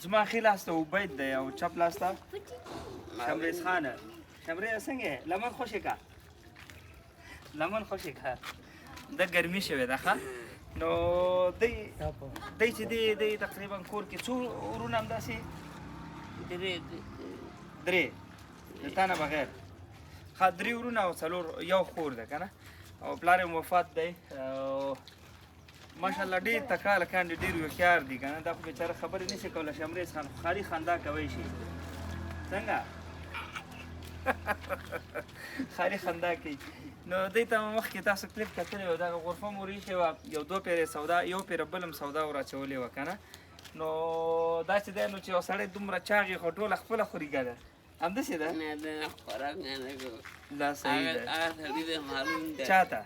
زما ښي لاس ته عبید دی او چپ لاس ته شمریز خان. شمریز څنګه یې؟ لمن خوشې کا، لمن خوشې کا. د ګرمي شوې ده. ښه نو دی دی چې دی دی تقریبا کور کې څو ورونه همداسې؟ درې. درې د تا نه بغیر. ښه، درې ورونه او څلور، یو خور ده که نه؟ او پلار یې وفات دی. او ماشاءالله ډېر تکړه هلکان دي، ډېر هوښیار دي که نه؟ دا خو بېچاره خبرې نه شي کولی شمریز خان، خو خالي خندا کوی شي. څنګه خالي خندا کوي. نو دی ته مخکې تاسو کلیپ کتلی و، دغه غرفه مو ورایښې وه، یو دوه پیرې سودا، یو پیره بل هم سودا وراچولې وه که نه؟ نو دا چې دی نو چې یو سړی دومره چاغ وي خو ټوله خپله خوري که نه؟ همداسې ده؟ نه، دا خوراک نه لګو. دا صحیح ده. هغه سړي دی معلوم دی. چا ته؟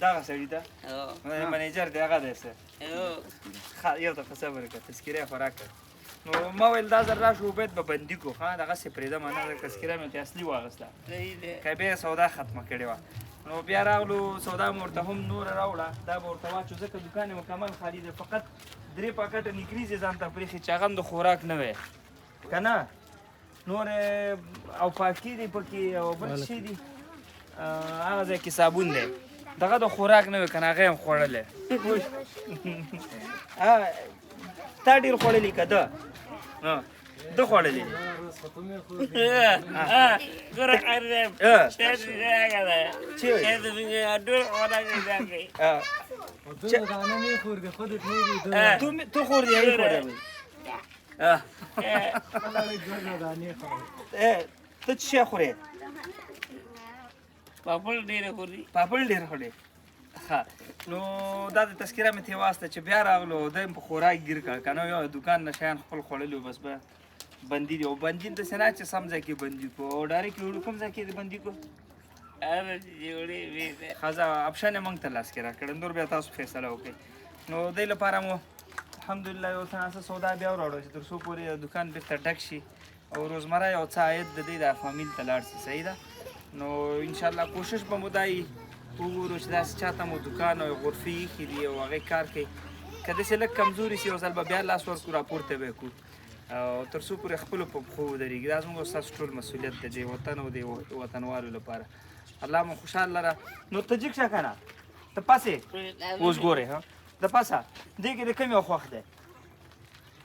دغه سړي ته؟ هو. منیجر دی هغه دی څه؟ هو. ښه، یو دقیقه صبر وکړه، تذکره خو راکړه. نو ما ویل دا ځل راشو عبید به بندي کو. ښه، دغسې پرېږدم نه، تذکره مې ترې اصلي واخیسته. صحیح دی. که بیا یې سودا ختمه کړې وه. نو بیا راغلو، سودا مو ورته هم نوره راوړه، دا به ورته واچو، ځکه دوکان یې مکمل خالي دی. فقط درې پاکټه نکریزې ځان ته پرېښي چې هغه هم د خوراک نه وی که نه. نور او پاکي دی پکې او بل څه دي، هغه ځای کې صابون دی، دغه د خوراک نه وی که نه، هغه یې هم خوړلی. تا ډېر خوړلی که ده؟ ده خوړلی دی. ګوره قاری صاحب، شاید دې هغه ده. چی وایي؟ شاید دې ډېر خوراک یې دا کوي. تو خور دی، هغې خوړلی دی. ته څه شی خورې؟ پاپړ ډېر خوري. پاپړ ډېر خورې. ښه، نو دا د تذکره مې ترې واخیسته چې بیا راغلو، دی هم په خوراک ګیر کړ که نه، یو دوکان نه شیان خپل خوړلي وو، بس به بندي دي. او بندي داسې نه چې سم ځای کې بندي کړو، او ډایرکټ یې وړو. کوم ځای کې دې بندي کړو؟ هغه چې جوړې وې ده. ښځه اپشن یې موږ ته لاس کې راکړی، نور بیا تاسو فیصله وکړئ. نو دې لپاره مو الحمدلله یو څه ناڅه سودا بیا وراوړو چې تر څو پورې دوکان بېرته ډک شي او روزمره یو څه عاید د دې د فامیل ته لاړ شي. صحیح ده؟ نو انشاءالله کوشش به مو دا وي وګورو چې داسې چاته مو دوکان او غرفې ایښي دي او هغې کار کوي، که داسې لږ کمزوري شي یو ځل به بیا لاس ورکړو، راپورته به یې کړو او تر څو پورې خپلو په پښو ودرېږي. دا زموږ او ستاسو ټول مسؤلیت دی، د وطن او د وطنوالو لپاره. الله مو خوشحال لره. نو ته جګ شه که نه، ته پاسې اوس ګورې. ها، د پاسه دې کې د کوم یو خوښ دی؟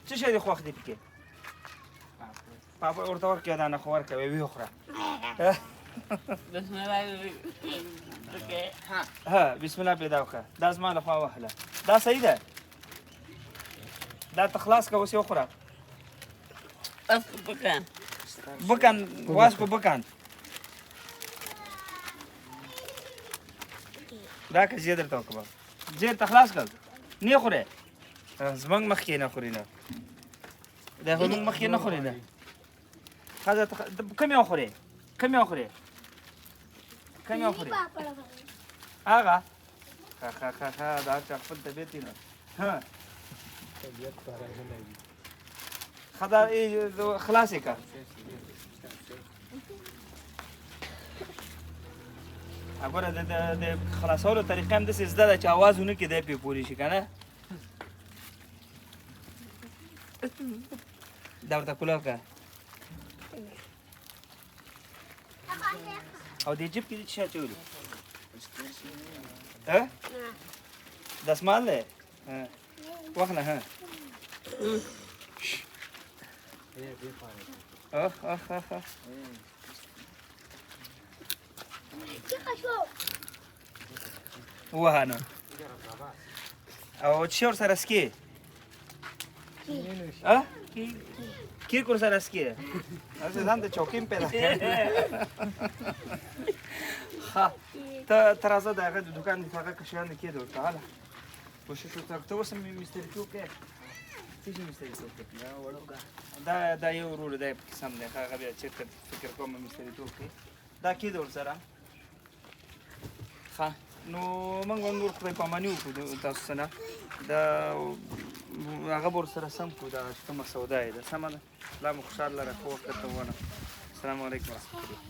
څه شی دې خوښ دی پکې؟ پاپړ ورته ورکړه، دا نه خو ورکړه، ویې وخوره. بسم الله وکړه. ها، بسم الله پیدا وکړه. دا زما له خوا وهله. دا صحیح ده، دا ته خلاص کړه، اوس یې وخوره. بس بکان بکن، واس کو بکن. دا که زه درته وکړم، زه ته خلاص کړ نه خورې، زمونږ مخکې نه خوري نه، دا خو موږ مخکې نه خوري نه. ښځه ته کوم یو خورې؟ کوم یو خورې؟ کوم یو خورې؟ هغه. ښه ښه ښه ښه، دا چا خپل طبیعت دی نو. ها، ښه، دا خلاص یې کړه. ګوره د خلاصولو طریقه هم داسې زده ده چې اواز ونه کړي، دی پرې پورې شي که نه. دا ورته کولاو کړه. او دې جیب کې دې څه شی اچولي؟ ها، دستمال دی؟ واخله. ها، اخ اخ اخ اخ، ووهه نو. او څه ورسره څکې؟ کیک ورسره څکې؟ هسې ځان ته چوکۍ هم پیدا کړې. ښه، ته راځه، د هغه د دوکان د هغه که شیان کېده ورته هله کوشش وکړه. ته اوس هم مستریتوب کوې؟ څه شي مستریتوب کوې؟ دا یو ورور دی پکې سم دی، هغه بیا چېرته فکر کوم مستریتوب کوي. دا کېده ورسره. ښه، نو موږ به نور خدای پاماني وکړو تاسو سره، دا هغه به ورسره سم کړو، دا چې کومه سودا یې ده سمه ده. الله مو خوشحال لره. ښه وخت درته وغواړم. السلام علیکم ورحمت الله.